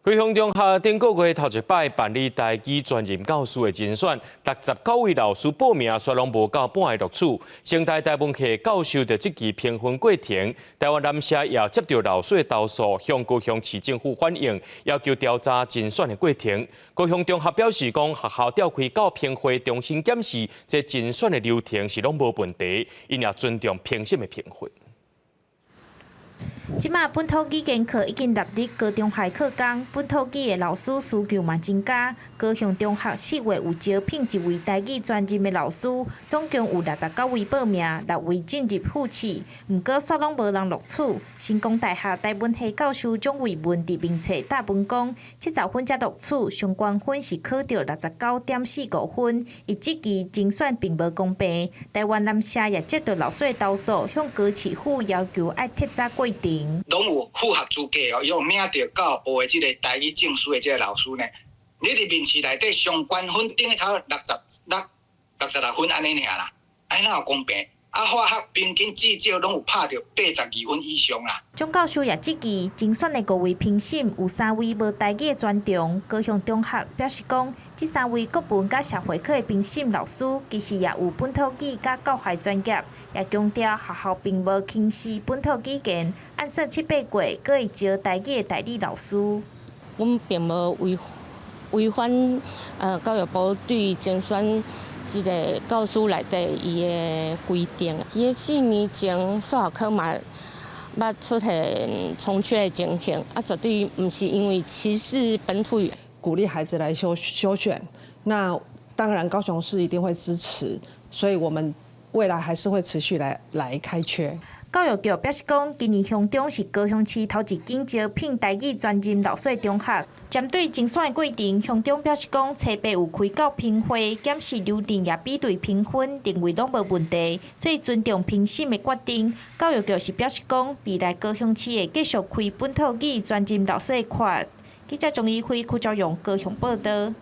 高雄中學頂個月頭一擺辦理台語專任教師的甄選，69位老師報名，煞攏無夠半个錄取。成大台文系教授就質疑評分過程，台灣南社也接著老師的投訴，向高雄市政府反映，要求調查甄選的過程。高雄中學表示講，學校召開教評會重新檢視這甄選的流程是攏無問題，𪜶也尊重評審的評分。這馬本土語言課已經納入高中學課綱，本土語的老師需求嘛增加。高雄中學4月有招聘一位台語專任的老師，總共有69位報名，六位進入複試，毋過煞攏無人錄取。成功大學台文系教授鍾偉文佇面冊貼文講，70分才錄取，相關分是考著69.45分，伊質疑甄選並無公平。台灣南社也接著老師的投訴，向高市府要求愛徹查過程。攏有符合資格哦，伊有領著教育部的這個台語證書的這個老師呢，你佇面試內底相關分頂頭66分按呢爾啦，按呢哪有公平？啊，化學平均至少攏有拍著82分以上啦。鍾教授也質疑，甄選的五位評審有三位無台語的專長。高雄中學表示講，這三位國文佮社會科的評審老師，其實也有本土語佮教學專業，也強調學校並無輕視本土語言，按算七八月閣會招台語的代理老師。阮並無違反教育部對甄選這個教師內底伊的規定。伊4年前數學科嘛捌出現重缺的情形，啊，絕對毋是因為歧視本土語。鼓勵孩子來修選，那當然高雄市一定會支持，所以我們未來還是會持續來開缺。教育局表示講，今年鄉中是高雄市頭一間招聘台語專任老師的中學。針對甄選的過程，鄉長表示講，冊八有開教評會，檢視流程也比對評分，認為攏無問題，所以尊重評審的決定。教育局是表示講，未來高雄市會繼續開本土語專任老師的缺。記者鍾怡輝、柯昭勇高雄報導。